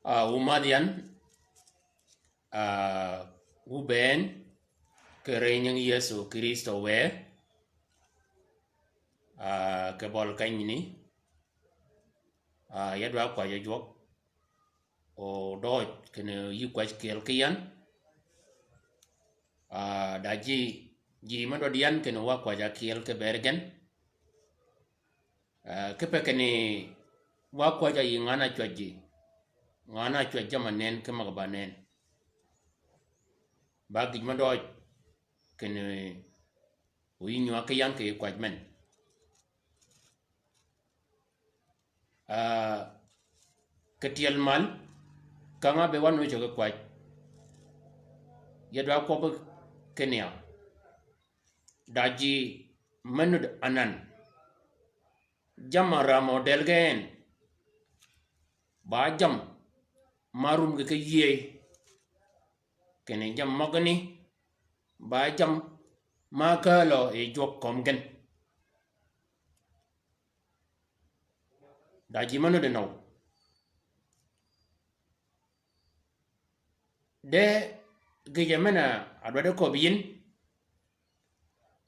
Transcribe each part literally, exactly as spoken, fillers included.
A, wu madh yan, a, wu bënn, kì ri nying Yëso Krïstø wë, a, kì bøl kenyni, a, ya dwa kwajjø jwøk, o døøj kinni yï kwäj kyel ki yan, a, da ji, ji me død yan kinni wa kwäj a kyel ki bër gen, a, kipe kinni wa kwäj a yï ngan a cwäjji, ngan a cwäj jamm-a nënn ki møg-a ba nënn. Ba gïj me døøj kinni o yï nywag ki yan kì yij kwäj men. A, kì tyel mal, ka nga be wa nwø cøg ki kwäj, ya dwa kwøbbi kinni ya, da ji me nud anan, jamm-a rämø dël gen, ba jamm ma rum gi ki yïëy, kinni jamm møgani, ba jamm ma kälø yi jwøk kömi gen. Da ji me nudd nøw. De gïjø men-a dwaddi köbbi yïn,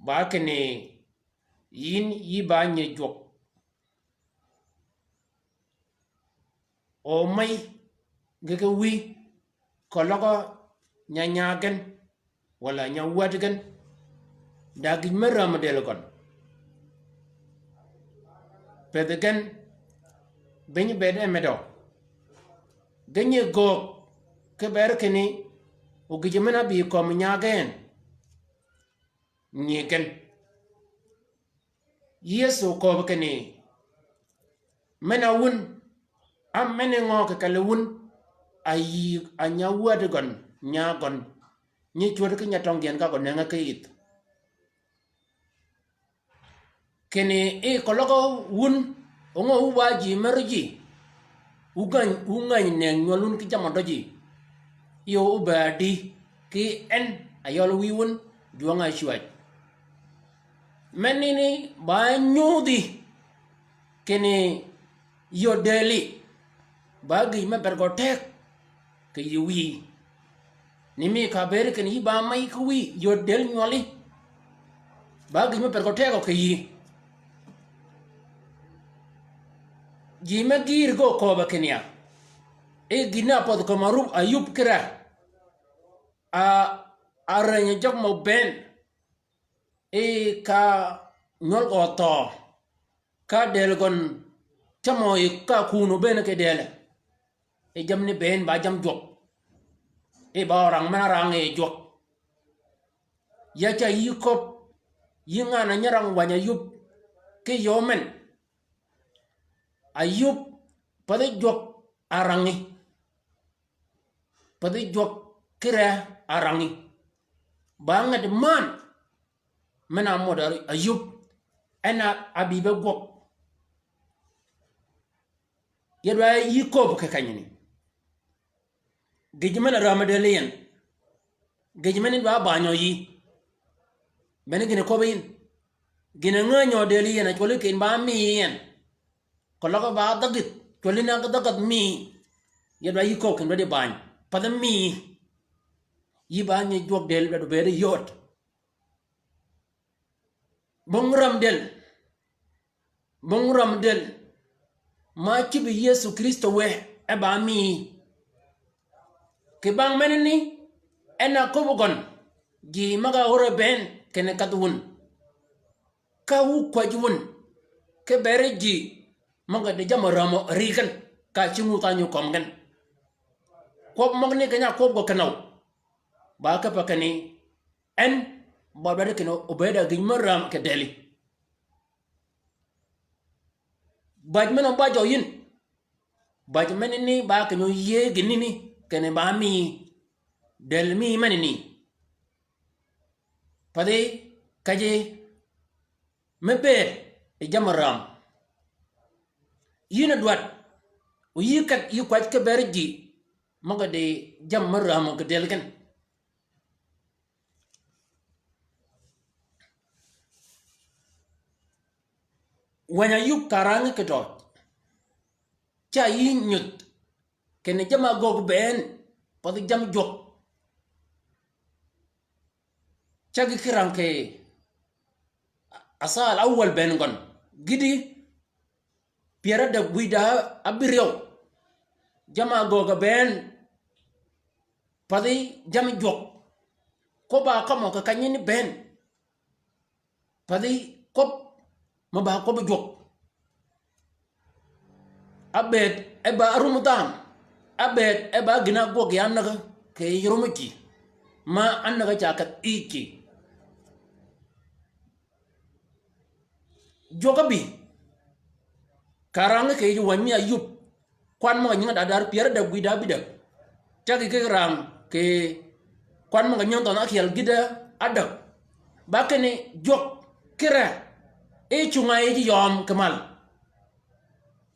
ba kinni yïn yï ba nyi jwøk. O mey gi ki wïy, keløg nya nyaag gen, walà nya wäd gen, da gïj me räm dël gøn. Pëthi gen, bï nyi bëëd e medø. Ge nyi göög, ki bër kinni, o gïjø men-a bï kömi nyaag gen, nyi gen. Yëso köbbi kinni, men-a wun, á men-a ngø kì kelli wun, a yï a nya wäd gøn, nya gøn, nyi cwöd ki nya tøng gïn ka gø nënge ki yïdh. Kinni i keløg wun, o ngø wu ba ji meri ji, wu gäny, wu ngäny nëng nywøl wun ki jamm-a døji. Yo wu ba di, ki en a yøl wïy wun, jwøng-a cwäj. Menani ba nyudhi, kinni yo dëli, ba gïj me bër gø teg, kì yï wïy. Ni mi ka bëëd kinni yï ba mey ki wïy, yo dël nywøli. Ba gïj me bër gø teg kì yï. Ji me gïïr gø köbbi kinni ya, e gïn-a pödhi kömi Arub, Ayub ki ree. A, a rënyi jøg mø bënn. E ka nywøl gø thøø. Ka dël gøn cämø yi ka kun obënn ki dël. E jammì ni bënn ba jamm jwøk. E ba orang men-a rang yi jwøk. Ya ca yï köbb, yï ngan-a nyi rang wäny Ayub, ki yöö men. Ayub, pathi jwøk a rangí. Pathi jwøk ki ree a rangí. Ba nget männ, men-a mød Ayub, en a bï be gwøg. Ya dwa yï köbb kì kenyani. Gïj men-a räm dël yi en. Gïj men-a dwa banyø yï. Bene gïn-a köbbi yïn. Gïn-a ngänyø dël yi en, a cwølli kì yïn ba mií yi en. Keløg ba dhägidh, cwølli na ki dhägidh mií. Ya dwa yï köbb kinni dwaddi bany. Pathi mií. Yï ba nyi jwøk dël dwaddi bëëd yööd. Bong räm dël. Bong räm dël. Ma cïb Yëso Krïstø wë e ba mií. Kì bang menani, en a köbbi gøn, ji møg-a óre bënn kinni kedh wun. Ka wu kwäj wun, ki beri ji møg-a di jamm-a rämø ri gen, ka cingi wu tha nyi kömi gen. Kwøb møgani keny-a ákwøb gø kinøw. Ba kipe kinni, en, ba dwaddi kinni obëëd a gïj me räm kì dëli. Baj men-a óbajjø yïn. Baj menani ba kinni óyïëy gïnani, kinni ba mií. Dël mií menani. Pathi kejji me bëëd yi jamm-a räm. Yïn a dwaddi, o yï kedh yï kwäj ki beri ji, møg-a di jamm-a rämø kì dël gen. Wäny Ayub ka rangí kì døøj. Ca yï nyudh, Kinni jamm-a ágöggi bënn, pathi jamm-a jwøk. Cägi ki rang kì asal awal bënn gøn. Gïti pyär ádäg wïda ábïryew. Jamm-a ágöggi bënn, pathi jamm-a jwøk. Kwøbb-a ákømmø kì kenyani bënn. Pathi kwøb, mø ba kwøb jwøk. Ábëëd e ba árum dhanhø. Ábëëd e ba gïn-a ágwøg yi ánäg kì yij rummi ji. Ma ánäg ca kedh yij ji. Jwøk ábï. Ka rang kì yij wänyi mi Ayub. Kwan møg-a nyingi da dar pyär ádäg wïda ábïdäg. Cägi ki rang kì kwan møg-a nyingi dhønh ákyel gïdá ádäg. Ba kinni jwøk ki re. E cunga yij yøm kì mal.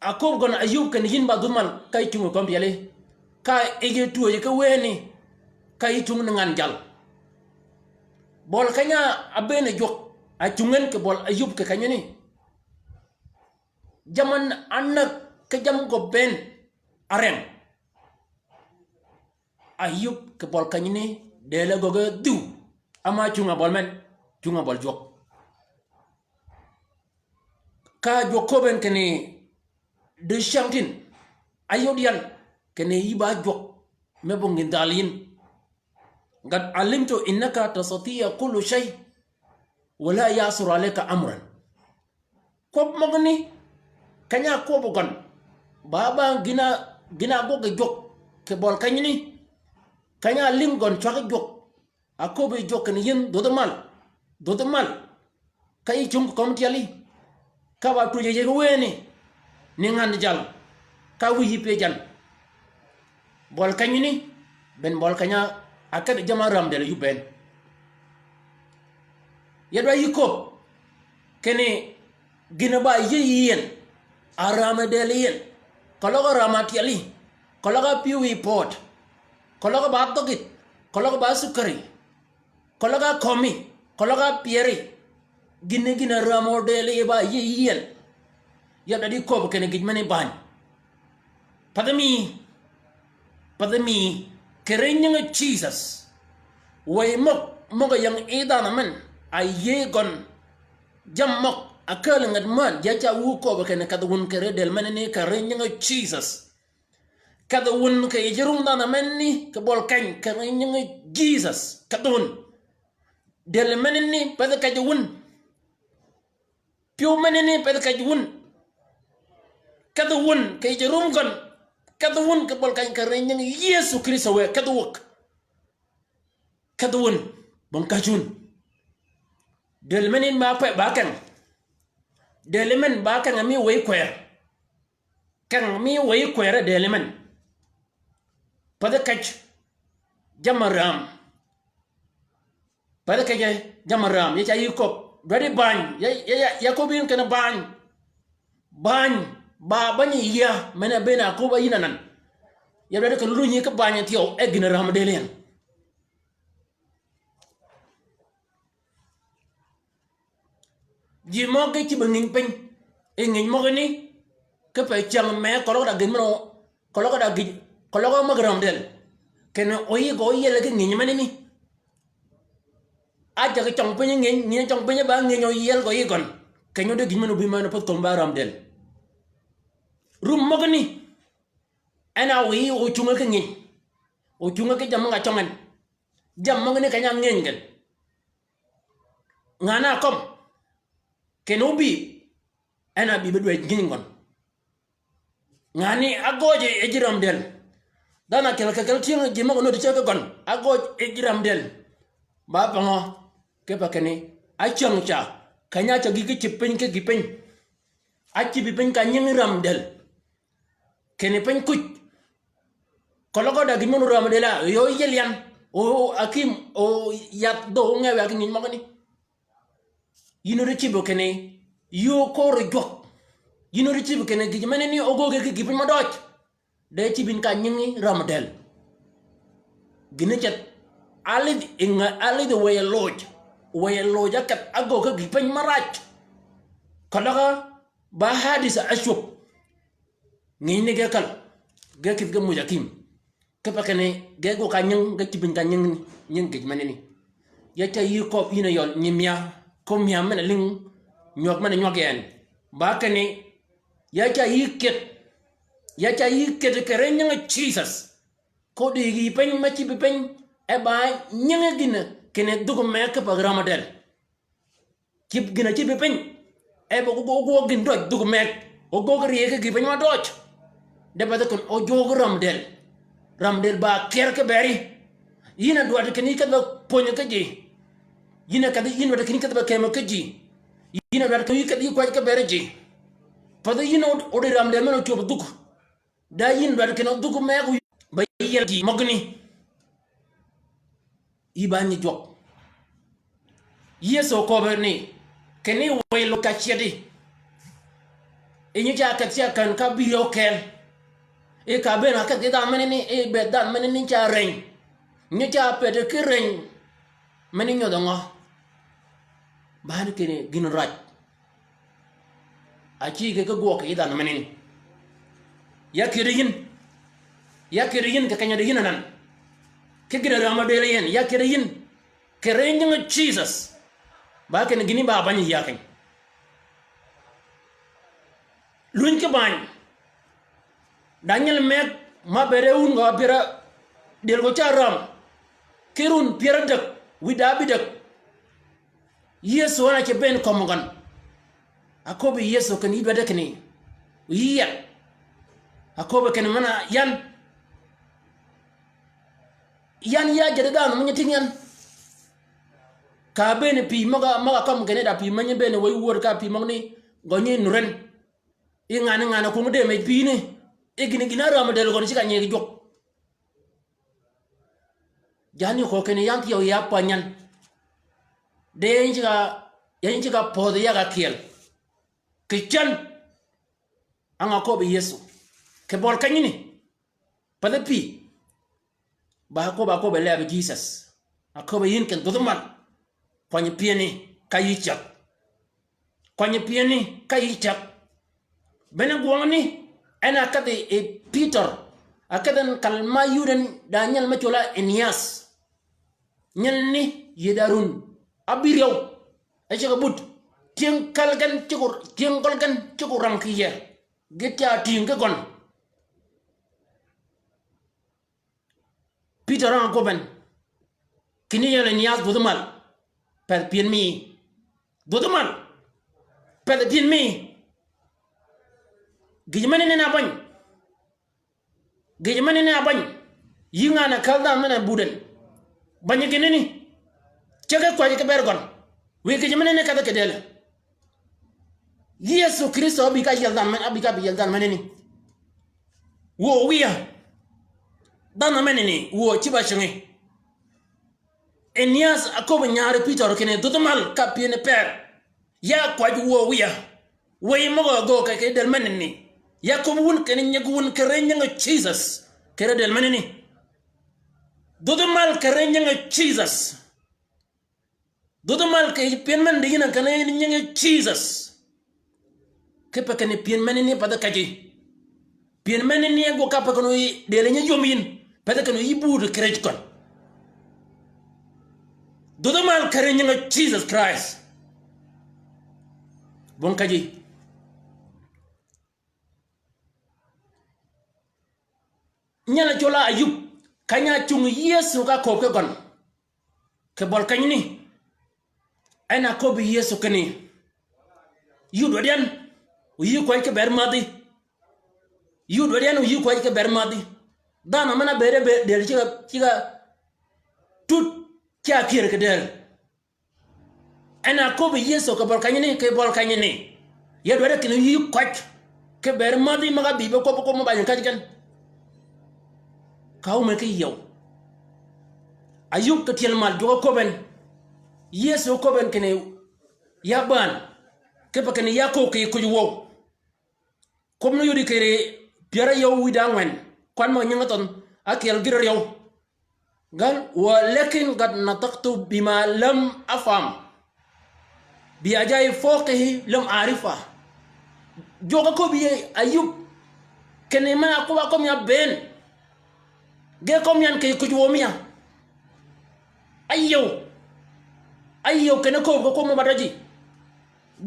Aköbbi gøn Ayub kinni yïn ba dhudh mal ka yï cung kì kömi tyeli. Ka yij twöjji ki wëëni ka yï cung ni ngan jal. Bøli keny-a ábëën jwøk, acung en kì bøli Ayub kì kenyani. Jamm-a ánäg ki jamm-a göbbi bënn áreng. Ayub kì bøli kenyani dël-a ágöggi dhïw. Ama cunga bøli men, cunga bøli jwøk. Ka jwøk köbben kinni di cyängtïn, áyod yan, kinni yï ba jwøk, me bo ngïn dhal yïn. Qad alimtu innaka tastati'u kulla shay, wa la ya'siru alayka amrun. Kwøb møgani, keny-a kwøb gøn, ba ba gïn-a, gïn-a ágwøg jwøk, kì bøli kenyani, keny-a álïng gøn cwag jwøk, aköbbi jwøk kinni yïn dhudhi mal, dhudhi mal. Ka yï cung kì kömi tyeli. Ka ba twöjji yij ki wëëni. Ni ngan jal. Ka wïyi pyëj yan. Bøli kenyani. Bënn bøli keny-a ákedh jamm-a räm dël yub bënn. Ya dwa yï köbbi. Kinni gïn-a ba yïëy yi yien. A räm dël yi yien. Keløg a räm tyeli. Keløg a pyëw yi pööd. Keløg a ba dhøggi. Keløg a ba sukari. Keløg a kömi, keløg a pyëri. Gïn-a gïn-a räm dël yi ba yïëy yi yien. Ya dwa di köbbi kinni gïj meni bany. Pathi mi, pathi mi, kì ri nyingi Jisøs. Wëy møg, møg-a ying yi dhanhø men, a yïëy gøn. Jammì møg, a kääl nget män, ya ca wu köbbi kinni kedhi wun kì ri dël meni ni kì ri nyingi Jisøs. Kedhi wun kì yij rum dhanhø menni, kì bøli keny, kì ri nyingi Jisøs. Kedhi wun. Dël menni, pathi kej wun. Pyëw menni, pathi kej wun. Kedhi wun, kì yij rum gøn. Kedhi wun, kì bøli keny, kì ri nyingi Yëso Krïstø wë, kedhi wäg. Kedhi wun, bong käj wun. Dël menni ba pe, ba keng. Dël men ba keng mi wëy kwër. Keng mi wëy kwër dël men. Pathi kej. Jamm-a räm. Pathi kej jamm-a räm. Ya ca yï köbbi. Dwaddi bany. Ya, ya, ya, ya köbbi yïn kinni bany. Bany. Ba, bany yïa. Men-a bënn a köbbi yïn anan. Ya dwaddi kinni lunyi ki bany thyew. E gïn-a räm dël yien. Ji møg ge cïb ngïny piny. Yi ngïny møgani. Kipe cyäng me keløg da gïn men o. Keløg da gïj. Keløg møg räm dël. Kinni oyïg oyel ki ngïny menani. Ájag cøng piny ngïny, ngïny cøng piny ba ngïny oyel gø yï gøn. Kenyi di gïj men obï men path kömi ba räm dël. Rum møgani. En a wïyi ocunge ki ngïny. Ocunge ki jammì nga cøng en. Jammì møgani keny-a ngïny gen. Ngan-a ákömi. Kinni obï. En a bï be dwäj ngïny gøn. Ngan-a ágöjji yij räm dël. Dhanhø ákyel kì kel tyëng ji møg-a nöddi ceg ki gøn. Ágöjji yij räm dël. Ba pangø. Kipe kinni. Ácäng ca. Keny-a ácäg gï ki cïb piny ki gï piny. Ácïbi piny ka nyingi räm dël. Kinni piny kuc. Keløg da gïj men o räm dël a, yø yel yan. O, o, akim, o, yath dhø, o ngew ya ki ngïny møgani. Yïn ódi cïb kinni, yï ókor jwøk. Yïn ódi cïb kinni, gïj menani ógöggi ki gï piny mø døj. De cïb yïn ka nyingi räm dël. Gïn-a ceth. Álidh yi nga, álidh wëy loj. Wëy loj ákedh ágöggi ki gï piny mø rac. Keløg ba hadis ácwöb. Ngïny ni ge käl. Ge kïdhi ge muj akïm. Kipe kinni ge gwøg ka nying, ge cïbin ka nying, nying gïj menani. Ya ca yï köbbi yïn a yøl nyi mya, ko mya men-a lïng, nywøg men-a nywøg yi en. Ba kinni, ya ca yï ked, ya ca yï ked kì ri nyingi Jisøs. Ko dï gï piny me cïbbi piny, e ba nyingi gïn kinni dhuk meg kipe ram adel. Cïb gïn-a cïbbi piny. E ba ógwøg gïn døj dhuk meg. Ógwøg rye ki gï piny ma døj. De ba dhø kinni ójwøg ram del. Ram del ba kyer ki beri. Yïn a dwaddi kinni yï kedhi ba pwönyi ki ji. Yïn a kedhi, yïn dwaddi kinni yï kedhi ba kemø ki ji. Yïn a dwaddi kinni yï kedhi yï kwäj ki beri ji. Pathi yïn od-, odi ram del men-a ócwöb dhuk. Da yïn dwaddi kinni dhuk meg ba yï yiel ji møgani. Yï ba nyi jwøk. Yëso köbbi ni, kinni wëy lok ka cyedi. Yi nyi ca kedh ca kän ka bïryew kel. Yi ka bëën ka kedh ki dhanhø menani, yi bëëdh dhanhø menani ca reny. Nyi ca pëddi ki reny. Meni nyodh ngø? Ba ni kinni gïn rac. A cï ge ki gwøg kì yï dhanhø menani. Ya kedi yïn. Ya kedi yïn kì keny-a di yïn anan. Ki gïn-a ram adel yi en, ya kedi yïn. Kì ri nyingi Jisøs. Ba kinni gïni ba bany yi ya keny. Luny ki bany. Da nyel meg ma bëëde wun gø pyär, dyel gø ca ram. Ki run pyär ádäg, wïdá bïdäg. Yëso en a ce bëën kömi gøn. Aköbbi Yëso kinni yï dwaddi kinni. Yï yet. Aköbbi kinni men-a yan. Yan ya jäddi dhanhø mi nyi tïng yan. Ka bëën pï møg-a, møg-a kømmi kinni da pï menyi bëën wëy wöd ka pï møgani gø nyi nuren. Yi ngan ngan a kwöngi dëmej pïni. Yi gïn gïn a ram adel gøn ceg a nyeg jwøk. Jani ko kinni yan thyew ya pänyan. De yan ceg a, yan ceg a pödhi yag ákyel. Kì cän. Ang aköbbi Yëso. Kì bøl kenyani. Pathi pï. Ba aköbbi, aköbbi lebi Jisøs. Aköbbi yïn kinni dhudh mal. Kwany pyëni ka yï cäg. Kwany pyëni ka yï cäg. Bene gwøngani en a kedhi yi Pïtør. A kedhi en kal ma yud en da nyel me cwøl-a Enias. Nyel ni yï da run ábïryew. E ceg-a but. Tyëng kal gen ceg-a, tyëng kal gen ceg-a orang kì yie. Ge ca tïng ki gøn. Pïtør ang aköbben. Kinni yel Enias dhudh mal. Pedh pyën mi. Dhudh mal. Pedh pyën mi. Gïj menani en a bany. Gïj menani en a bany. Yï ngan a käl dhanhø men-a bud en. Bany gïnani. Ceg ki kwäj ki bër gøn. Wiy gïj menani kedhi kì dël. Yëso Krïstø ábï ka yiel dhanhø men, ábï ka bï yiel dhanhø menani. Wuö wïya. Dhanhø menani, wuö cïb-a cïngi. Enias aköbbi nyari Pïtør kinni dhudh mal ka pyëni per. Ya kwäj wuö wïya. Wëy møg-a göög kì, kì dël menani. Ya köbbi wun kinni nyigi wun kì ri nyingi Jisøs. Kì ri dël menani. Dhudh mal kì ri nyingi Jisøs. Dhudh mal kì pyën men di yïn a kinni nyingi Jisøs. Kipe kinni pyën menani pathi kej yi. Pyën menani e gwøg ka pe kinni dël nyi jwøm yïn. Pathi kinni yï bud kì rej køn. Dhudh mal kì ri nyingi Jisøs Krist. Bong kej yi. Nyel a cwøl-a Ayub, keny-a cungi Yëso ka kööb ki gøn. Kì bøl kenyani, en a köbbi Yëso kinni. Yï dwaddi yan, o yï kwäj ki bër mädhi. Yï dwaddi yan, o yï kwäj ki bër mädhi. Dhanhø men-a bëëde bëëd dël ceg-a, ceg-a tut, ca kyër kì dël. En a köbbi Yëso kì bøl kenyani, kì bøl kenyani. Ya dwaddi kinni yï kwäj. Kì bër mädhi møg-a bï be kwøb, kwøb mø bany käj gen. Ka ómø ki yiew. Ayub kì tyel mal jwøk áköbben. Yëso áköbben kinni ya bään. Kipe kinni ya köög kì kuj wøw. Kwøb ni yodi kì pyär áyøw wïdá ángwen. Kwan møg-a nyingi thønh ákyel gïr áryew. Gal, ولكن قد نطقت بما لم أفهم، بأجائب فوقه لم أعرفها. Jwøk áköbbi Ayub. Kinni men-a ákwøb-a kømmi-a bënn. Ge kømmi yan kì kuj wømi ya. Áyïëw. Áyïëw kinni kööb kì kwøb mø ba døji.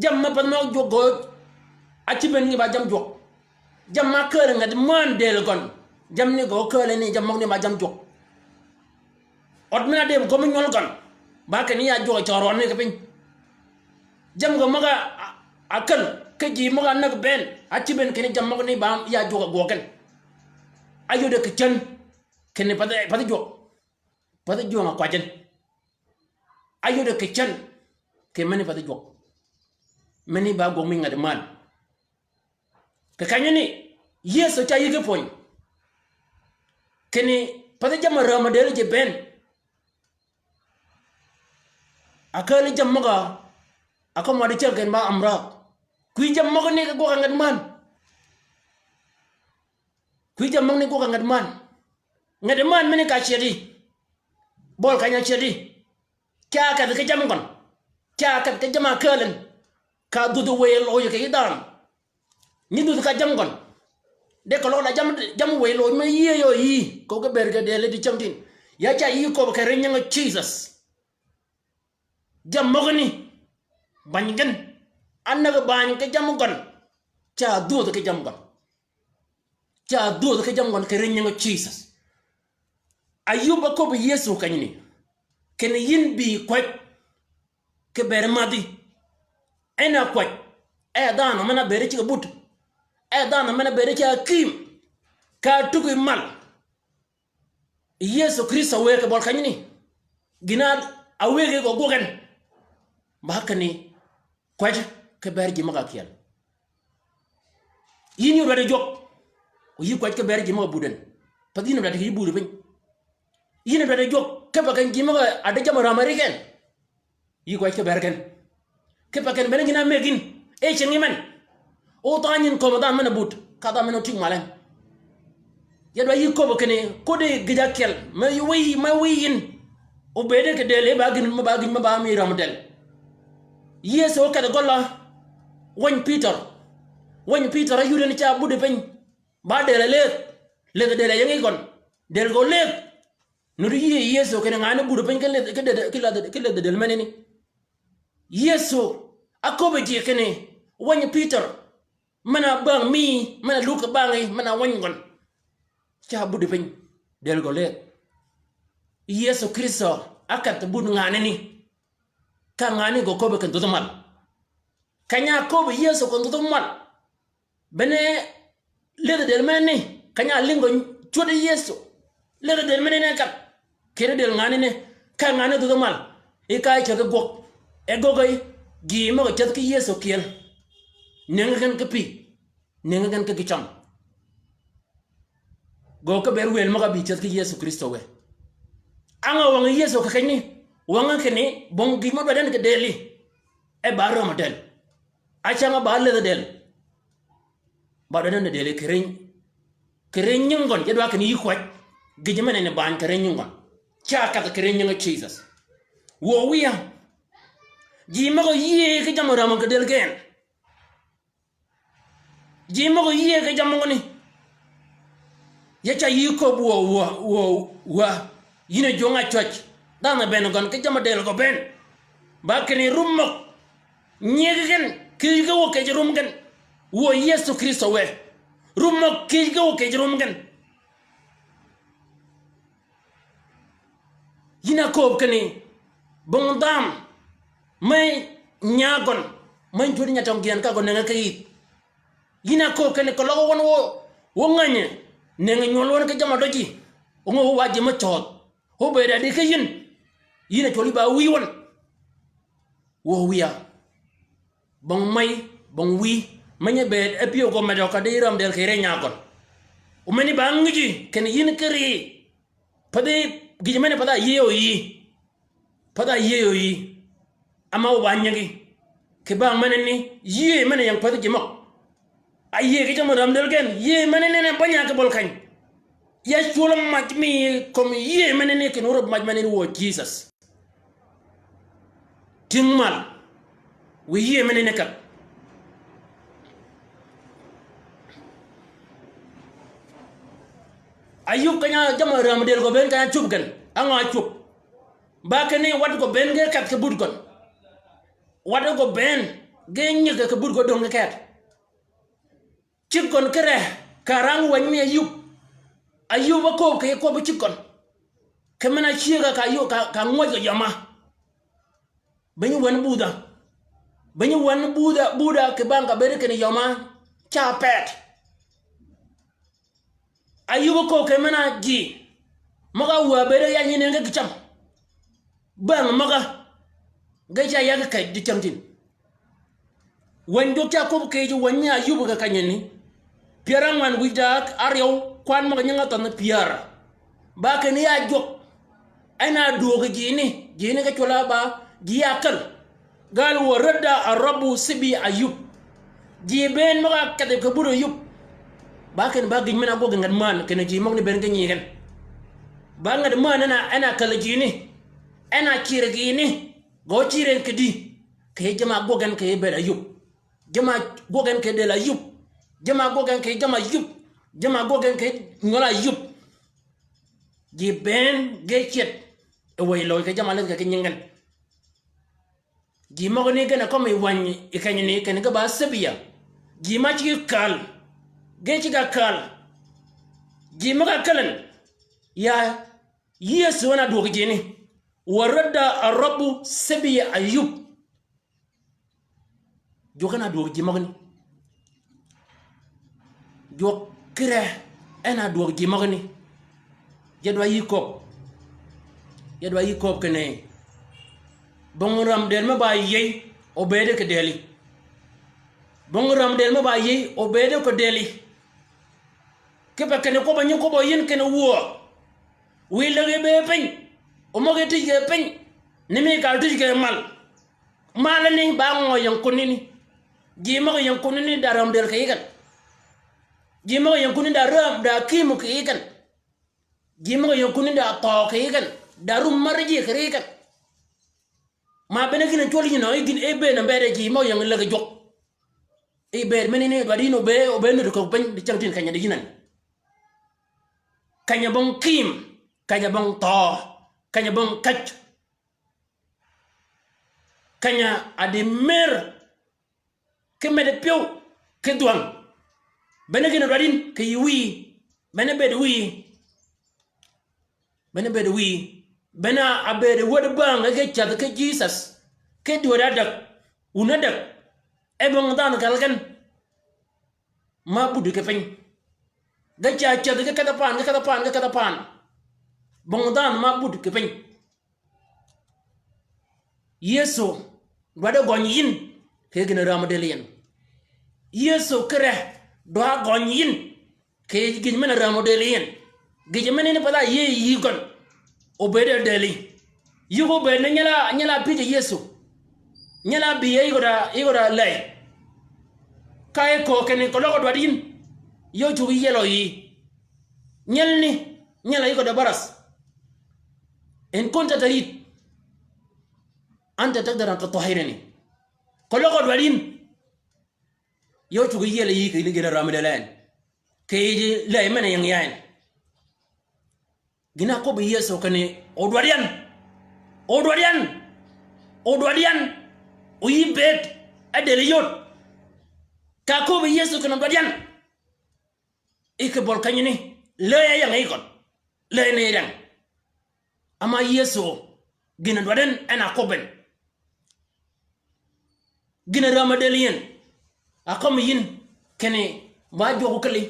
Jammì me path møg jwøk gø. Ácïb en ngi ba jammì jwøk. Jammì ma ákääl ngäd män dël gøn. Jammì ni gø ákääl ni jammì møgani ba jammì jwøk. Ød men-a dëb gø mø nywøl gøn. Ba kinni ya jwøk cør wøn ni kì piny. Jammì gø møg-a, a, ákäl, ki ji møg-a näg bënn, ácïb en kinni jammì møgani ba ya jwøk a gwøg gen. Áyode kì cän, kinni path, path jwøk. Path jwøng a kwajjin. Áyode kì cän, kì meni path jwøk. Meni ba gwøg mi ngäd män. Kì kenyani, Yëso ca yï ki pwöny. Kinni, path jammì räm a dël ji bënn. Akääl jammì møg-a, a kømmi di cäg gen ba amrad. Kwï jammì møgani ki gwøg a ngäd män. Kwï jammì møgani gwøg a ngäd män. Ngäd män meni ka cyedi. Bøl keny-a cyedi. Ca kedh ki jammì gøn. Ca kedh ki jammì akääl en. Ka dhudhi wëy loj kì yï dhanhø. Nyi dhudhi ka jammì gøn. De keløg da jammì, jammì wëy loj me yïëy yï. Köbbi ki bëëd kì dëli dicängtïn. Ya ca yï köbbi kì ri nyingi Jisøs. Jammì møgani. Bany gen. Ánäg bany ki jammì gøn. Ca dhudhi ki jammì gøn. Ca dhudhi ki jammì gøn kì ri nyingi Jisøs. Ayub áköbbi Yëso kenyani. Kinni yïn bï kwäj. Kì bëëd mädhi. En a kwäj. E dhanhø men-a bëëd cigg-a but. E dhanhø men-a bëëd cigg-a kïm. Ka tuggi mal. Yëso Krïstø wë kì bøl kenyani. Gïn-a áwëggi gø gwøg en. Ba kinni. Kwäj ki bëëd ji møg-a ákyel. Yïn yï dwaddi jwøk. O yï kwäj ki bëëd ji møg-a but en. Path yïn dwaddi kì yï buti piny. Yïn dwaddi jwøk. Kipe ken ji møg-a di jammì räm a ri gen. Yï kwäj ki bëëd gen. Kipe ken bene gïn-a ámëggi yïn. E cingi men. O thanyin kömi dhanhø men-a but. Ka dhanhø men-a ótïg mal en. Ya dwaddi yï köbbi kinni, kodi gïj ákyel, me wiy, me wiy yïn. Obëëde kì dël, e ba gïn, me ba gïn, me ba mi räm dël. Yëso kedhi gøl-a, wänyi Pïtør. Wänyi Pïtør áyud en ca budi piny. Ba dël-a lëëdh. Lëëdh dël-a yingi gøn. Dël gø lëëdh. Nuti yïëy Yëso kinni ngan-a budi piny ki lëëdh, ki lëëdh, ki lëëdh, ki lëëdh dël menani. Yëso, áköbbi ji kinni, wänyi Pïtør. Men-a bäng mi, men-a lug kì bängi, men-a wänyi gøn. Ca budi piny, dël gø lëëdh. Yëso Krïstø, ákedh but nganani. Ka nganani gø köbbi kinni dhudh mal. Keny-a áköbbi Yëso kinni dhudh mal. Bene lëdhi dël menani, keny-a álïng gø cwöddi Yëso. Lëdhi dël menani e kedh. Kì ri dël nganani, ka nganani dhudh mal. I ka cädhi gwøg. E göggi, ji møg-a cädhi ki Yëso kyel. Nëngi gen ki pï. Nëngi gen ki gïcøng. Gø ki bëëd wël møg-a bï cädhi ki Yëso Krïstø wë. Á ngø wängi Yëso kì kenyni, wängi kinni, bong gïj mø dwaddi en kì dëli. E ba räm dël. Á cäng-a ba lëdhi dël. Ba dwaddi en dëli kì ri, kì ri nyingi gøn, ya dwaddi kinni yï kwäj. Gïj menani bany kì ri nyingi gøn. Ca kedhi kì ri nyingi Jisøs. Wuö wiya. Ji møg-a yïëy ki jammì räm kì dël gen. Ji møg-a yïëy ki jammì møgani. Ya ca yï köbbi wuö, wuö, wuö, wuö. Yïn a jwøng-a ácwäj. Dhanhø bënn gøn ki jammì dël gø bënn. Ba kinni rum møg. Nyëggi gen, kïj ki wuö kïj rum gen. Wuö Yëso Krïstø wë. Rum møg kïj ki wuö kïj rum gen. Yïn a kööb kinni, bong dhanhø, me nyaa gøn, me cwöd nyatøng gïn ka gø nëngi ki yïth. Yïn a kööb kinni keløg wøn wø, wø ngänyi, nëngi nywøl wøn ki jammì døji, o ngø wø wa ji me cøødh, o bëëd a di ki yïn, yïn a cwøl yï ba wïy wøn. Wuö wiya. Bong mey, bong wïy, meny-a bëëd, e pyëw gø medø ka di räm dël kì ri nyaa gøn. O meni ba ngïji, kinni yïn ki ri. Pathi gïj meni pathi a yïëy o yï. Pathi a yïëy o yï. Ama o ba nyingi. Kì bang menani, yïëy meni yang pathi ji møg. A yïëy ki jammì räm dël gen, yïëy menani en bäny-a ki bøl keny. Ya cwöl mac mi kömi yïëy menani kinni wur mac menani wuö Jisøs. Tïng mal. Wiy yïëy menani kak. Ayub keny-a jamm-a räm dël gø bënn keny-a cub gen. Á ngø a cub? Ba kinni wat gø bënn ge kedh kì but gøn. Wat gø bënn ge nyig kì but gø döng kedh. Cïg gøn kì re, kà rang wänyi mi Ayub. Ayub á kööb kì kwøbbi cïg gøn. Kì men-a cyëgga kà yöö kà, kà ngwäj gø jømma. Bë nyi wän budha. Bë nyi wän budha, budha kì bang kà bëëd kinni yømma ca pet. Ayub á kööb kì men-a ji møg-a wä bëëd yany yïn en ge gï cam. Bang møg-a ge ca yag kì kej di cam tin. Wäny dwøg ca kwøb kì ji wäny mi Ayub kì kenyani. Pyär ángwen wïj da áryew, kwan møg-a nyinge thønh pyär. Ba kinni ya jwøk. En a dwöög jini, jini ge cwøl-a ba, ji ya käl. Gal wa radda ar-Rabbu sibi Ayub. Ji bënn møg-a kedhi kì but Ayub. Ba kinni ba gïj men-a gwøg yi nget männ, kinni ji møgani bënn ge nyig en. Ba nget männ en a, en a käl jini. En a cir gïni. Gø cir en kì dï. Kì jamm-a gwøg en kì bëëd Ayub. Jamm-a gwøg en kì dël Ayub. Jamm-a gwøg en kì jamm-a Ayub. Jamm-a gwøg en kì ngøl Ayub. Ji bënn ge cyed yi wëy loj kì jamm-a läth kì nying gen. Ji møgani gen a kømmi wäny yi kenyani kinni ge ba sibiya. Ji ma cigi käl. Ge cigi käl. Ji møg-a källen. Ya Yëso en a dwöög jini. Wa radda ar-Rabbu sibi Ayub. Jwøk en a dwöög ji møgani. Jwøk kire en a dwöög ji møgani. Je dwa yï köbb. Je dwa yï köbb kinni. Bong räm dël me ba yïëy obëëde kì dëli. Bong räm dël me ba yïëy obëëde kì dëli. Kipe kinni kwøbb-a nyi kwøbb-a yïn kinni wuö. Wiy läg yi bëë piny. O møg-a tïj kì piny. Ni mi kal tïj kì mal. Malani ba ngø ying kunani. Ji møg-a ying kunani da räm dël kì yï gen. Ji møg-a ying kunani da räm da kimu kì yï gen. Ji møg-a ying kunani da thøø kì yï gen. Da rum mär ji kì yï gen. Ma bene gïn-a cwøl yïn nø, gïn e bëëd na mbëëd ji møg-a ying läg jwøk. I bëëd menani dwaddi yïn obëë, obëë nuti kögg piny, di cäng tin keny-a di yïn ani. Keny-a bong kim, keny-a bong thøø, keny-a bong käj. Keny-a a di mër, ki medi pyëw, ki dhwäng. Bene gïn-a dwaddi yïn, kì yï wïyi, bene bëëd wïyi. Bene bëëd wïyi. Bene a bëëd wäd bäng, e ge cädh ki Jisøs. Ki dwäd ádäg. Wun ádäg. E bong dhanhø kal gen. Ma budi kì piny. Ge ca cädhi ki kedhi pan, ki kedhi pan, ki kedhi pan. Bong dhanhø ma budi kì piny. Yëso dwaddi gøny yïn kì gïn-a räm dël yi en. Yëso kire dwa gøny yïn kì gïj men-a räm dël yi en. Gïj menani path-a yïëy yï gøn. Obëëd dëli. Yï ko bëëd ni nyel-a, nyel-a pïjj Yëso. Nyel-a bï yi gød-a, yi gød-a läy. Ka yi köög kinni keløg dwaddi yïn. Yø cuggi yiel yi. Nyelni, nyel-a yi gød-a barath. In kunta turid, anta tagdar an tutahhirani. Keløg dwaddi yïn. Yø cuggi yiel yi kinni gïn-a räm dël yi en. Kì yij läy men-a ying ya en. Gïn-a ákwøbbi Yëso kinni odwaddi yan. Odwaddi yan. Odwaddi yan. O yï bëëd. Adëli yod. Ka áköbbi Yëso kinni odwaddi yan. I kì bøl kenyani. Läy áyang yi køn. Läy ni räng. Ama Yëso gïn-a dwaddi en, en a kwøbbi en. Gïn-a räm dël yi en. A kømmi yïn kinni ba jwøk källi.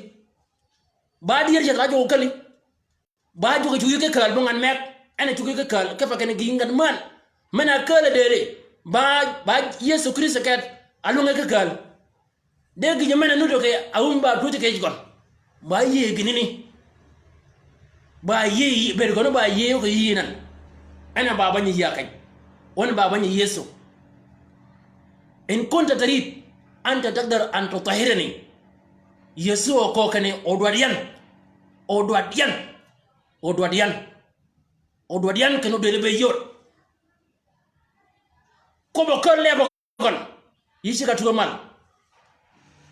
Ba dyër ceth ba jwøk källi. Ba jwøk cuggi ki kääl bong ngan meg. En a cuggi ki kääl kipe kinni gï ngan männ. Men-a kääl dëli. Ba, ba Yëso Krïstø keth. A lwønge ki kääl. De gïjø men-a nuddi kì awïj ba twöjji kì yij gøn. Ba yïëy gïnani. Ba yïëy, bëëd gøn ba yïëy kì yïëy nan. En a ba bänyi yïëy a keny. Wøn ba bänyi Yëso. In kunta turid, anta tagdar an tutahhirani. Yëso oköög kinni odwaddi yan. Odwaddi yan. Odwaddi yan. Odwaddi yan kinni odëli be yod. Kwøbb-a kääl leb gøn. Yï ceg-a tuggi mal.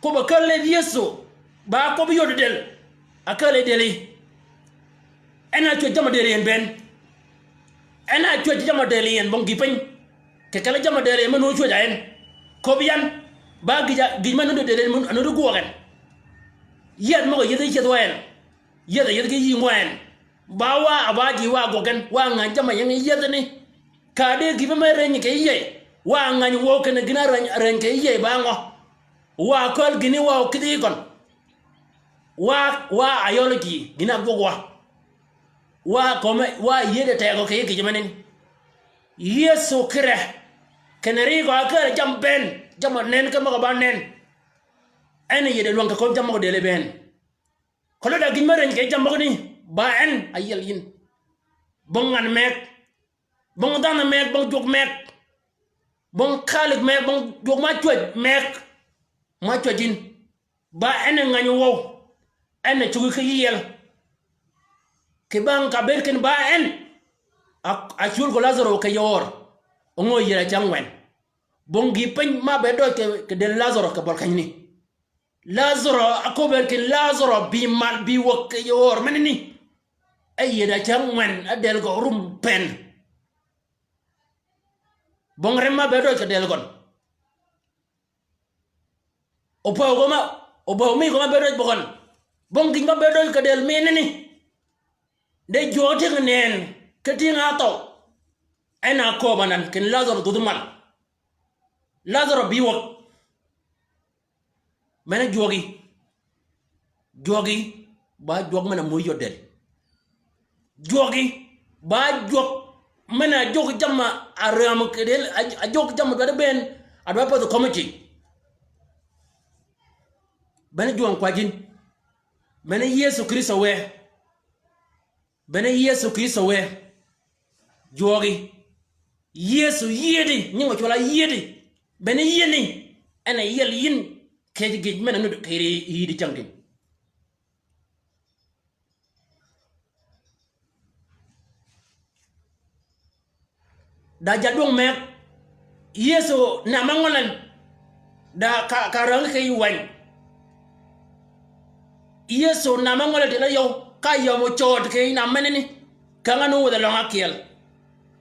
Kwøbb-a kääl leb Yëso. Ba kwøbbi yod dël. A kääl dëli. En a cwäj jamm-a dël yi en bënn. En a cwäj jamm-a dël yi en bong gïï piny. Kì kelli jamm-a dël yi en me nuti cwäj a en. Köbbi yan. Ba gïj a, gïj me nuti dël yi en me nuti gwøg en. Yïädh møg-a yïëdhi ceth wa en. Yïädh a yïëdh ki yïng wa en. Ba wa a ba ji wa gwøg en. Wa ngäny jamm-a ying yïädhani. Ka di gï be me rënyi kì yïëy. Wa ngäny wøw kinni gïn-a rëny, rënyi kì yïëy ba ngø. Wa köl gïni wa okïdhi gøn. Wa, wa a yøl ji gïn-a gwøg wa. Wa kömi, wa yïëde tegø kì yij kì ji menani. Yëso kire. Kinni rigø a kääl jamm bënn, jamm-a nënn ki møg-a ba nënn. En yïëde lwäng kì kömi jamm møg-a dël yi bënn. Keløg da gïn me rënyi kì jammì møgani, ba en a yiel yïn. Bong ngan meg, bong dhanhø meg, bong jwøk meg, bong kaallig meg, bong jwøk ma cwäj meg, ma cwäj yïn. Ba en a ngäny wøw, en a cuggi ki yiel. Kì bang ka bëëd kinni ba en a, a cwöl gø Lazaro kì yöör. Óngø yïëd a cäng ngwen. Bong gïï piny ma be døj kì, kì dël Lazaro kì bøl kenyani. Lazaro, a köbben kinni Lazaro bï mal bï wäg kì yij ör menani. E yïëd a cäng ngwen, a dël gø rum pënn. Bong rem ma be døj kì dël gøn. Opawø gø ma, opawø mi gø ma be døj bøgøn. Bong gïn ma be døj kì dël menani. De jwøøg tyëng nënn, ki tyëng-a áthøw. En a kööb anan, kinni Lazaro dhudhi mal. Lazaro bï wäg. Men-a jwøgi. Jwøgi, ba jwøg men-a muyi yod dël. Jwøgi, ba jwøg men-a jwøg jamm-a räämø kì dël, a, a jwøg jamm-a dwaddi bënn, a dwaddi pädhi kömi ji. Bene jwøng kwajin. Bene Yëso Krïstø wë. Bene Yëso Krïstø wë. Jwøgi. Yëso yïëdi, nying-a cwøl-a yïëdi. Bene yïëni, en a yiel yïn, kì yij gïj men-a nuti kì yïddi cängtïn. Da jadwøng meg, Yëso nam-a ngøl en, da ka, ka rängi kì yij wäny. Yëso nam-a ngøl en tënni yøw, ka yømø cööd kì yij nam menani, käng-a nu wädhi løng ákyeel.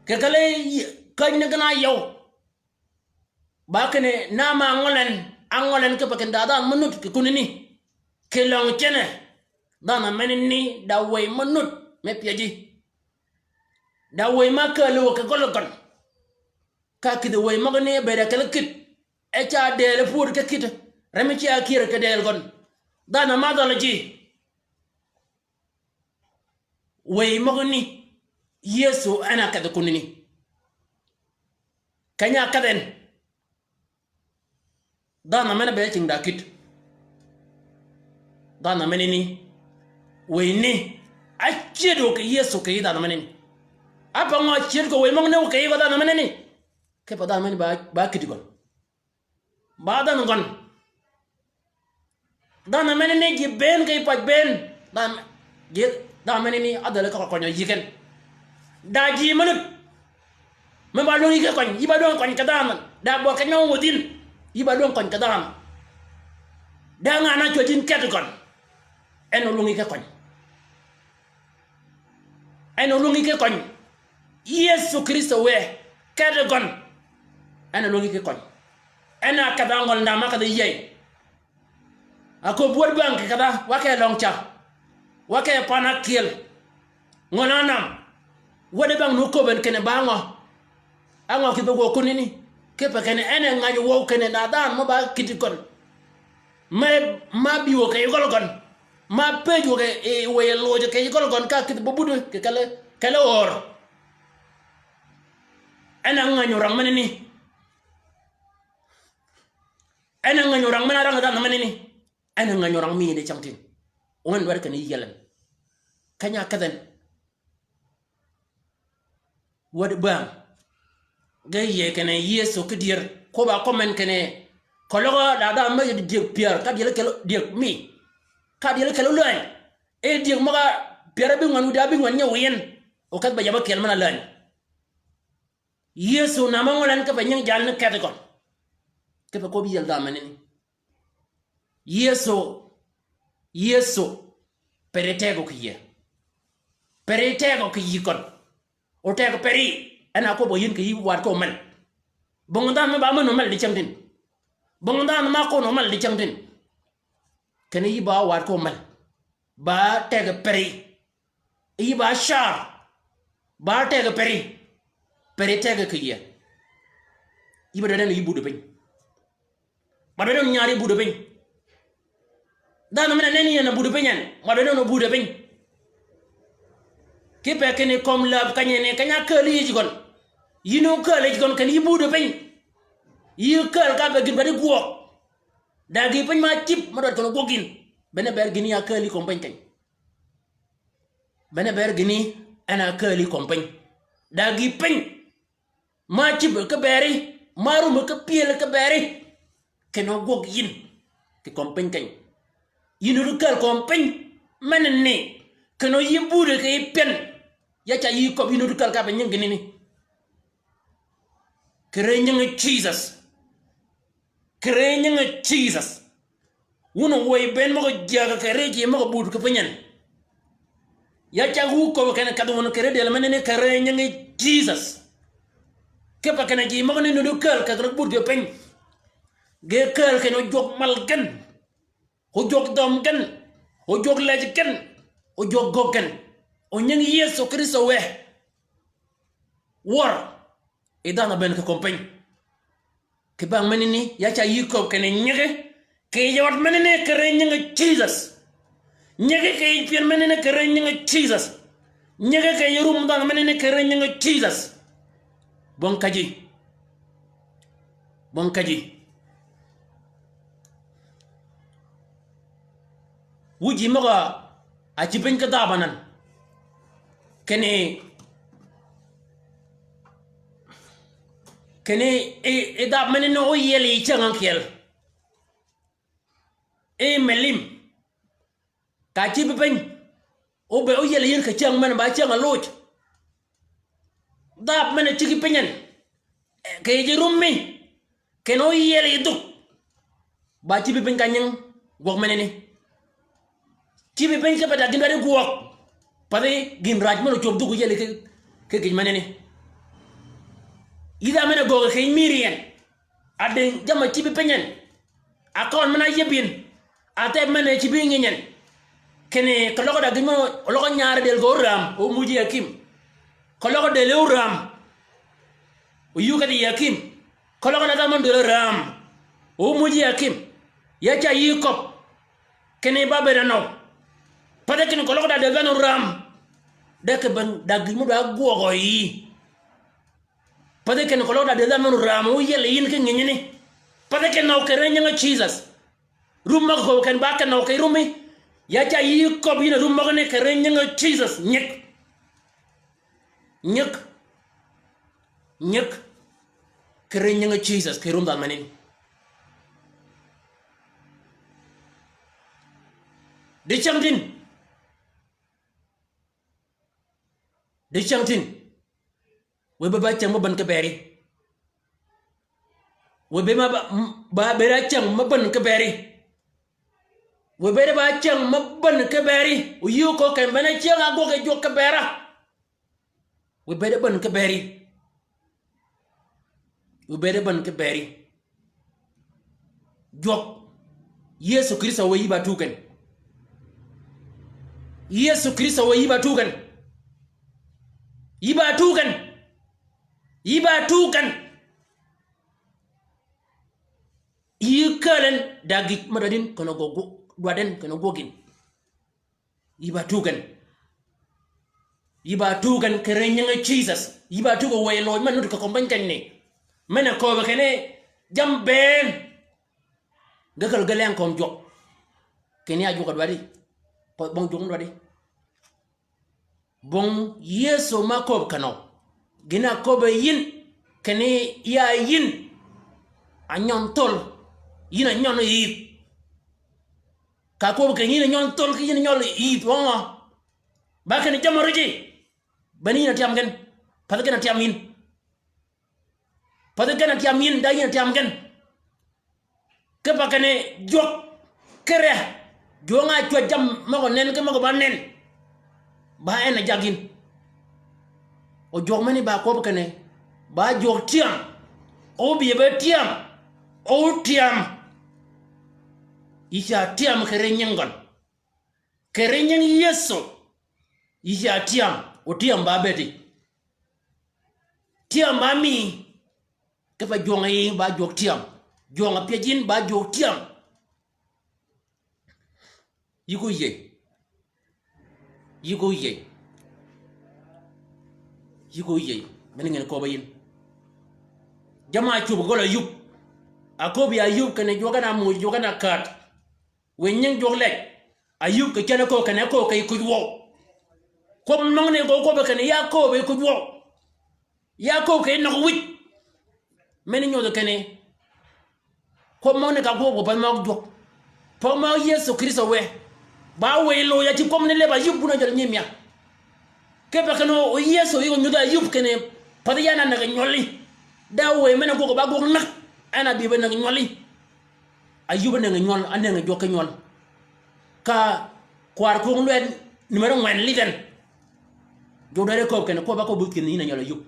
Kì kelli käny ni gen-a yøw. Ba kinni nam-a ngøl en, a ngøl en kipe kinni da dhanhø me nut kì kunani. Kì løng cene, dhanhø menani da wëy me nut me pyäji. Da wëy ma kääl wø kì gøl gøn. Ka kïdhi wëy møgani bëëd a kelli kït. E ca dëël pwöd ki kït. Remi ca kyër kì dëël gøn. Dhanhø ma dhøli ji. Wëy møgani, Yëso en a kedhi kunani. Keny-a ákedh en. Dhanhø men-a bëëd cïng da kït. Dhanhø menani. Wëyni. Ácyëddi kì Yëso kì yij dhanhø menani. Ápa ngø ácyëddi kì wëy møgani kì yij dhanhø menani. Kipe dhanhø menani ba, ba kïddi gøn. Ba dhanhø gøn. Dhanhø menani ji bënn kì yij paj bënn. Dhanhø, ji, dhanhø menani ádhäli ka kønyø yï ken. Da ji me nut. Me ba lwøng yï ki køny, yï ba lwøng køny kì dhanhø. Da bø keny-a ónwödhi yïn, yï ba lwøng køny kì dhanhø. Da ngan-a cwäj yïn keddi gøn. En ólwøng yï ki køny. En ólwøng yï ki køny. Yëso Krïstø wë, keddi gøn. En ólwøng yï ki køny. En a kedh-a ngøl ndam ákedhi yïëy. A köbbi wär bäng kì kedha, wa ke løng ca. Wa ke pan ákyeel. Ngøl-a nam. Wädi bäng nu köbben kinni ba ngø. Á ngø kì be gwøg kunani. Kipe kinni en a ngäny wøw kinni na dhanhø mø ba kïddi gøn. Me, ma bï wø kì yij gøl gøn. Ma pëj wø kì, e, wëy lojø kì yij gøl gøn ka kïdhi be buti kì kelli, kelli ör. En a ngäny orang menani. En a ngäny orang men-a rang dhanhø menani. En a ngäny orang mi yïn di cängtïn. Ong en dwaddi kinni yï yiel en. Keny-a ákedh en. Wädi bäng. Ge yie kinni Yëso kidyër. Kwøbb-a kømmi en kinni. Keløg da dhanhø me dyëg pyär. Ka dyël kelø dyëg mi. Ka dyël kelø läny. E dyëg møg-a pyär ábïngwen wïdí ábïngwen nyi wiy en. O kedh be yab ákyeel men-a läny. Yëso nam-a ngøl en kipe nying jalni kedhi gøn. Kipe kwøbbi yiel dhanhø menani. Yëso, Yëso, pedi tegø kì yie. Peri tegø kì yï køn. O tegø peri, en a kwøb yïn kì yï waddi køn omel. Bong dhanhø me ba men omel di cängtïn. Bong dhanhø me a køn omel di cängtïn. Kinni yï ba waddi køn omel. Ba tegø peri. Yï ba car. Ba tegø peri. Peri tegø kì yï. Yï ba dwaddi ni yï budø piny. Mwa dwaddi ni nyari budø piny. Dhanhø men-a nenni yïn a budø piny en. Mwa dwaddi ni budø piny. Kipe kinni kömi läb keny-a ni keny-a ákääl yij gøn. Yïn ókääl yij gøn kinni yï budø piny. Yï kääl ka be gïn ba di gwøg. Da gï piny ma cïb ma dwaddi kinni ogwøg yïn. Bene ber gïn yï ákääl yï kömi piny keny. Bene ber gïn yï en a ákääl yï kömi piny. Da gï piny. Ma cïb ki beri, ma rum ki pyël ki beri. Kinni ogwøg yïn, kì kömi piny keny. Yïn ódi kääl kömi piny, men ni, kinni yï budø kì yij pyën. Ya ca yï köbbi yïn ódi kääl ka be nyingi gïnani. Kì ri nyingi Jisøs. Kì ri nyingi Jisøs. Wun owøy bënn møg-a jyäg kì ri ji møg-a budø kì piny en. Ya cag wu köbbi kinni kedhi wun kì ri dyel menani kì ri nyingi Jisøs. Kipe kinni ji møgani nuti kääl kì ri budø kì piny. Ge kääl kinni ojwøg mal gen. Ojwøg dhøm gen. Ojwøg lej gen. Ojwøg göggi gen. O nyingi Yëso Krïstø we. Wør. Yi dhanhø bënn kì kömi piny. Kì bang menani, ya ca yï köbbi kinni nyigi, kì yij ød menani kì ri nyingi Jisøs. Nyigi kì yij pyën menani kì ri nyingi Jisøs. Nyigi kì yij rum dhanhø menani kì ri nyingi Jisøs. Bong käjji. Bong käjji. Wu ji møg-a cïb piny ki dhab anan. Kinni, kinni, i, i dhab menani óyiel yi cäng ákyel. I melim. Ka cïb piny. Óbe óyiel yïn kì cäng men ba cäng a loj. Dhab men-a cigi piny en. Kì yij rummi. Kinni óyiel yi dhuk. Ba cïbi piny ka nying gwøg menani. Cïbi piny kipe da gïn dwaddi gwøg. Pathi gïn rac men-a ocwöb dhuk óyiel yi ki, ki gïj menani. Yïdha men-a gööge kì yij mïri en. Adëng jamm-a cïbi piny en. Akøn men-a áyïëb yïn. Atheb men-a cïbi nginy en. Kinni keløg da gïn men-a oløg nyari dël gø oram, omuji akïm. Keløg dël oram. Oyuu kedhi yi akïm. Keløg da dhanhø men-a dël oram. Omuji akïm. Ya ca yï köbbi. Kinni ba bëëd anøw. Pathi kinni keløg da dël dhanhø oram. De kì bang da gïn men-a dwa gwøgø yï. Pathi kinni keløg da dël dhanhø men-a oram óyiel yïn ki nginyani. Pathi kinni nøw kì ri nyingi Jisøs. Rum møg-a köbbi kinni ba kinni nøw kì rummi. Ya ca yï köbbi yïn a rum møgani kì ri nyingi Jisøs nyig. Nyig. Nyig. Kì ri nyingi Jisøs kì rum dhanhø menani. Di cängtïn. Di cängtïn. Wë be ba cäng me bän ki beri. Wë be ma ba, m-, ba bëëd a cäng me bän ki beri. Wë bëëd ba cäng me bän ki beri. Oyï köög ken bene cäng a gwøg yi jwøk ki bera. Wë bëëd bän ki beri. Wë bëëd bän ki beri. Jwøk. Yëso Krïstø wë yï ba tuug gen. Yëso Krïstø wë yï ba tuug gen. Yï ba tuug gen. Yï ba tuug gen. Yï kääl en da gïj me dwaddi kinni gø-, gø-, dwaddi kinni gwøg yïn. Yï ba tuug gen. Yï ba tuug gen kì ri nyingi Jisøs. Yï ba tuug wëy loj men-a nut kì kömi piny kenni. Men-a kööbe kinni jammì bënn. Ge käl ge leng kömi jwøk. Kinni ya jwøk a dwaddi. Bong jwøk me dwaddi. Bong Yëso ma kööb kenøw. Gïn-a köbbe yïn, kinni ya yïn a nyøn thöl, yïn a nyøn yïth. Ka kööb kinni yïn a nyøn thöl ki yïn a nyøn yïth wøng-a. Ba kinni jammì rijji. Bene yïn a tyam gen. Pathi gen a tyam yïn. Pathi gen a tyam yïn, da yïn a tyam gen. Kipe kinni jwøk, kere, jwøng-a ácwäj jammì møg-a nen, ki møg-a ba nen. Ba en a jag yïn. O jwøk meni ba kwøb kinni, ba jwøk tyam. O bï be tyam. O tyam. Yï ca tyam kì ri nying gøn. Kì ri nying Yëso. Yï ca tyam. O tyam ba bëëdi. Tyam ba mi. Kipe jwøng yï ba jwøk tyam. Jwøng a pyëj yïn ba jwøk tyam. Yï ko yïëy. Yï ko yïëy. Yï ko yïëy. Meni ngen köbbe yïn. Jamm-a ácub gøl Ayub. Aköbbi Ayub kinni jwøk en a muuj, jwøk en a kääd. Wë nying jwøk lej. Ayub kì cen köög kinni köög kì kuj wøw. Kwøb møgani gø kwøbbi kinni ya köög kuj wøw. Ya köög kì nøg wïj. Meni nyodhi kinni. Kwøb møgani ka kwøb gø pa møg jwøk. Pa møg Yëso Krïstø wë. Ba wëy loj a cïb kwøb ni leb Ayub wun a jøl nyimïa. Kipe kinni o Yëso yï gø nyodhi Ayub kinni. Pathi yan a nëggi nywøli. Da wëy men-a gwøg ba gwøg näg. En a bï be nëggi nywøli. Ayub a nëngi nywøl, a nëngi jwøk ki nywøl. Ka kwar kung lwed, numero ngwen lidhen. Jwøk dwaddi kööb kinni, kwøb ba kööb kinni yïn a nywøl Ayub.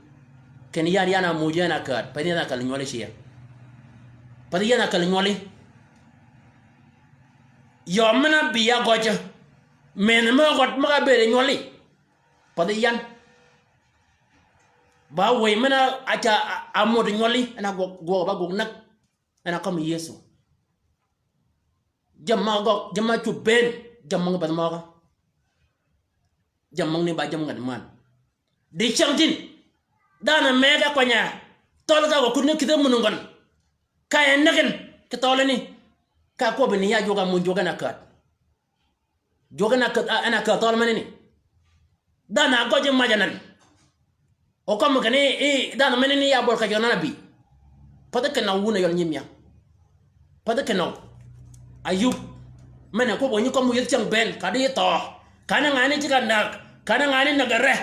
Kinni yan, yan a muuj, yan a kääd, pathi yan a kal nywøli ciya. Pathi yan a kal nywøli. Yøm men-a bï ya gøjjø. Men mø gøt mø ka bëëd nywøli. Pathi yan. Ba wëy men-a ca a, a mot nywøli, en a gwøg, gwøg ba gwøg näg. En a kømmi Yëso. Jamm-a gø, jamm-a cub bënn, jamm-a ngi bädh møgø. Jamm-a ngi ni ba jamm-a ngat männ. Dicängtïn. Dhanhø mëgg-a kwany-a. Thøl ka gø kuddi ni kïdhi mun gøn. Ka en näg en, kì thøl ni. Ka kwøbbi ni ya jwøk-a muuj jwøk en a kääd. Jwøk en a käädh, en a käädh thøl menani. Dhanhø a gøjji majanan. O kømmi kinni, i, dhanhø menani ya bøl kajø nan a bï. Pathi kinøw wun a yøl nyimïa. Pathi kinøw. Ayub. Men-a kwøb wänyi kømmi yïth cäng bënn, kadi yï thøø. Kani ngani ceg-a näg, kani ngani näg ree.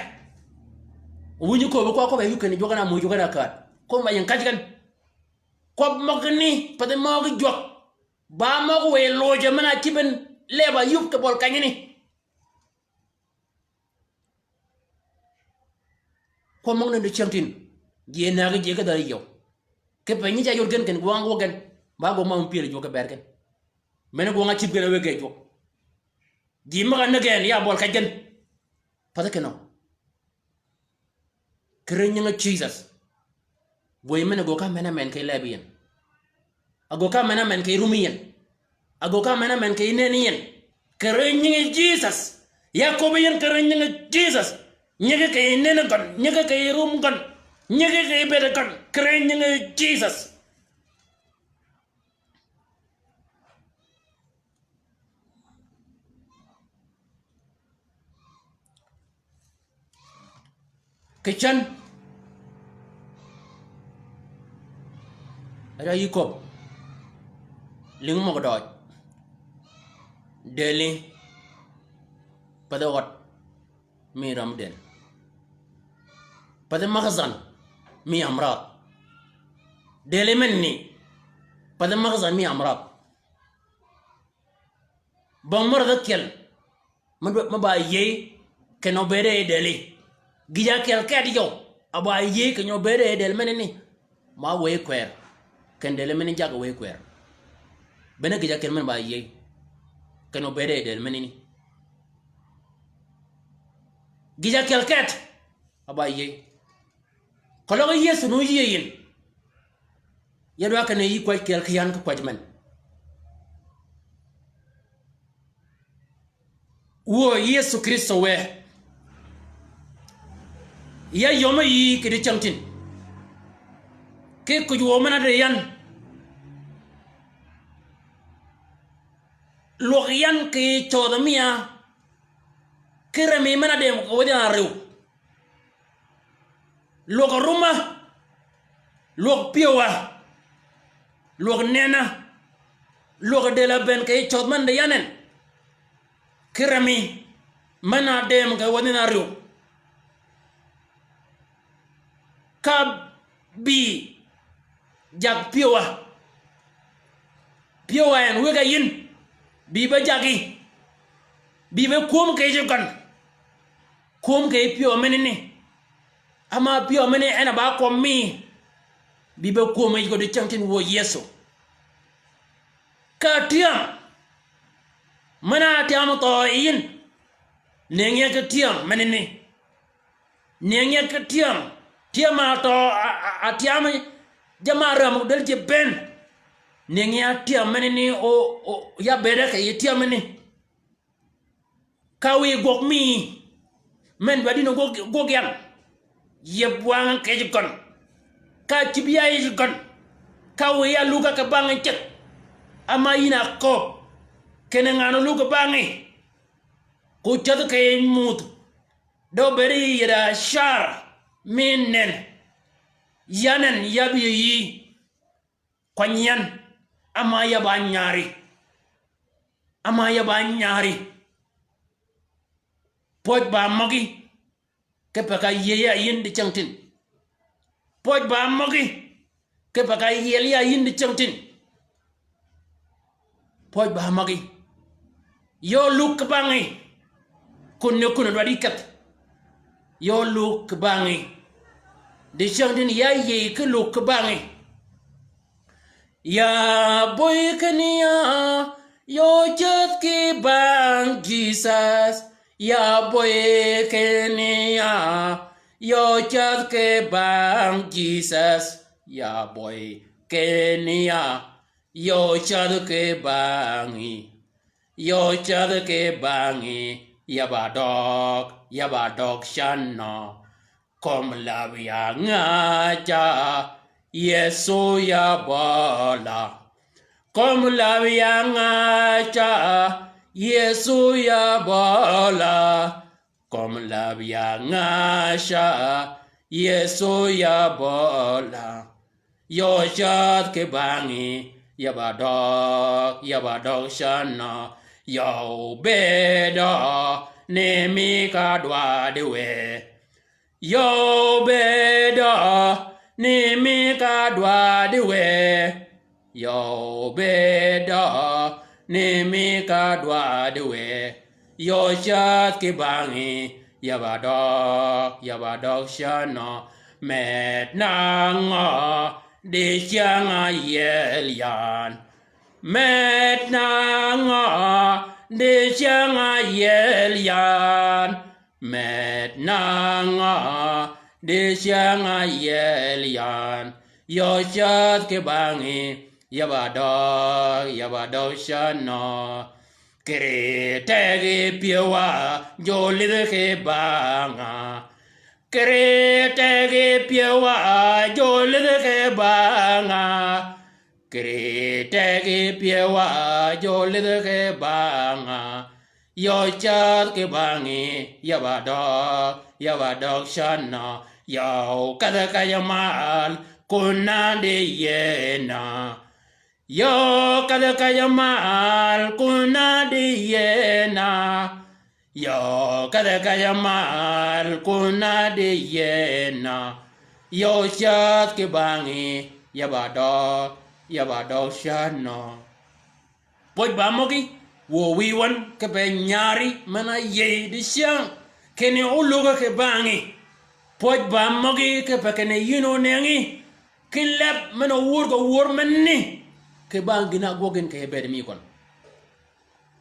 Wunyi köbbi kwøb, kwøb Ayub kinni jwøk en a muuj jwøk en a käädh. Kwøb ba ying kaj gen. Kwøb møgani, pathi møgi jwøk. Ba møg wëy lojø men-a cïb en leb Ayub kì bøl kenyani. Kwøb møgani dicängtïn. Ji e nägi ji ki dhal yïëw. Kipe nyi ca yod gen kinni gwøng-a gwøg gen. Ba gwøg ma pyël jwøk kì bër gen. Men gwøng-a cïb gen a wëggi jwøk. Ji møg-a näg gen ya bøl kej gen. Pathi kinøw. Kì ri nyingi Jisøs. Wëy men-a gø ka men-a men kì leb yien. A gø ka men-a men kì rum yien. A gø ka men-a men kì nënni yien. Kì ri nyingi Jisøs. Ya köbbi yien kì ri nyingi Jisøs. Nyigi kì nënni gøn. Nyigi kì rum gøn. Nyigi kì bëëd gøn. Kì ri nyingi Jisøs. Kì cän. Eda yï köbb. Lïng møg døøj. Dëli. Pathi ød. Mi røm dël. Pathi makhzan. Mi amrad. Dëli menni. Pathi makhzan mi amrad. Bong mø rädhi kyel. Mø dwa-, mø ba yïëy, kinni obëëde yi dëli. Gïj-a kyel keti yøw, a ba yïëy, kinni obëëde yi dël menani. Ma wëy kwër. Kinni dëli meni jaggi wëy kwër. Bene gïj-a kyel men ba yïëy. Kinni obëëde yi dël menani. Gïj-a kyel ket, a ba yïëy. Keløg Yëso nu yïëy yïn. Ya dwa kinni yï kwäj kyel ki yan ki kwäj men. Wuö Yëso Krïstø wë. Ya yöm yï kì dicängtïn. Ki kuj wuö men-a di yan. Lwøg yan kì cödh mia. Ki remi men-a dëmb kì wäthi yan árïw. Lwøg rumma, lwøg pyëwa, lwøg nenna, lwøg dëla bënn kì cödh men di yan en. Ki remi, men-a dëmb kì wäthi yan árïw. Ka bï jag pyëwa. Pyëwa en wëgg-a yïn, bï be jaggi. Bï be kwöm kì yij gøn. Kwöm kì yij pyëw menani. Ama pyëw menani en a ba kwøb mi. Bï be kwöm yij gø dicängtïn wuö Yëso. Ka tyäng. Men-a tyam thøø yi yïn. Nëngi ki tyäng menani. Nëngi ki tyäng. Tyäng ma thøø a, a, a tyam. Jamm-a räm dël ji bënn. Nëngi a tyäng menani o, o, ya bëëde kì yij tyäng menani. Ka wiy gwøg mi, men dwaddi ni gwøg, gwøg yan. Yeb wang kej gøn. Ka cïb ya yij gøn. Ka wiy ya lugg-a kì bang ceth. Ama yïn a kööb. Kinni ngan olugg kì bangi. Ko cädh kì yij muuth. De obëëd yi yï da car. Mi nen. Ya nen, ya bï yï. Kwany yan, ama ya ba nyari. Ama ya ba nyari. Pwøj ba møgí, kipe ka yiel ya yïn dicängtïn. Pwøj ba møgí, kipe ka yiel ya yïn dicängtïn. Pwøj ba møgí. Yo lugg kì bangi. Kun ni kun dwaddi kedh. Yo lugg kì bangi. Dicängtïn ya yï ki lugg kì bangi. Ya bøy kinni ya, yo cädh kì bang Jisas. Ya bøy kinni ya, yo cädh kì bang Jisas. Ya bøy kinni ya, yo cädh kì bangi. Yo cädh kì bangi, ya ba døg, ya ba døg cän nø. Kömi läb ya ngäja, Yëso ya bøla. Kömi läb ya ngäja, Yëso ya bøla. Kömi läb ya ngäja, Yëso ya bøla. Yo cädh kì bangi, ya ba døg, ya ba døg cän nø. Yo bëëdø, ni mi ka dwaddi wë. Yo bëëdø, ni mi ka dwaddi wë. Yo bëëdø, ni mi ka dwaddi wë. Yo cädh kì bangi, ya ba døg, ya ba døg cän nø. Med nangø, dicäng-a yiel yan. Med nangø, dicäng-a yiel yan. Med nangø, dicäng-a yiel yan. Yo cädh kì bangi, ya ba døg, ya ba døg cän nø. Kiri tegi pyëwa, jo lidh kì banga. Kiri tegi pyëwa, jo lidh kì banga. Kiri tegi pyëwa, jo lidh kì banga. Yo cädh kì bangi, ya ba døg, ya ba døg cän nø. Yo kedhi kej mal, kun a di yïëna. Yo kedhi kej mal, kun a di yïëna. Yo kedhi kej mal, kun a di yïëna. Yo cädh kì bangi, ya ba døg, ya ba døg cän nø. Pwøj ba møgí, wuö wïy wøn, kipe nyari, men-a yïëy dicäng, kinni ólugg-a kì bangi. Pwøj ba møgí, kipe kinni yïn onëngi, ki leb men-a wur gø wur menni, kì bang gïn-a ágwøg yïn kì bëëd mi køn.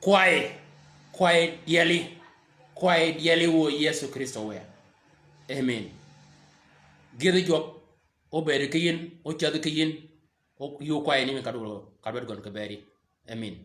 Kway, kway dyeli, kway dyeli wuö Yëso Krïstø wë. Amen. Gïdhi jwøk, óbëëd ki yïn, ócädh ki yïn, ó yuu kway ni mi ka dwød, ka dwød gøn kì bëëdi. Amen.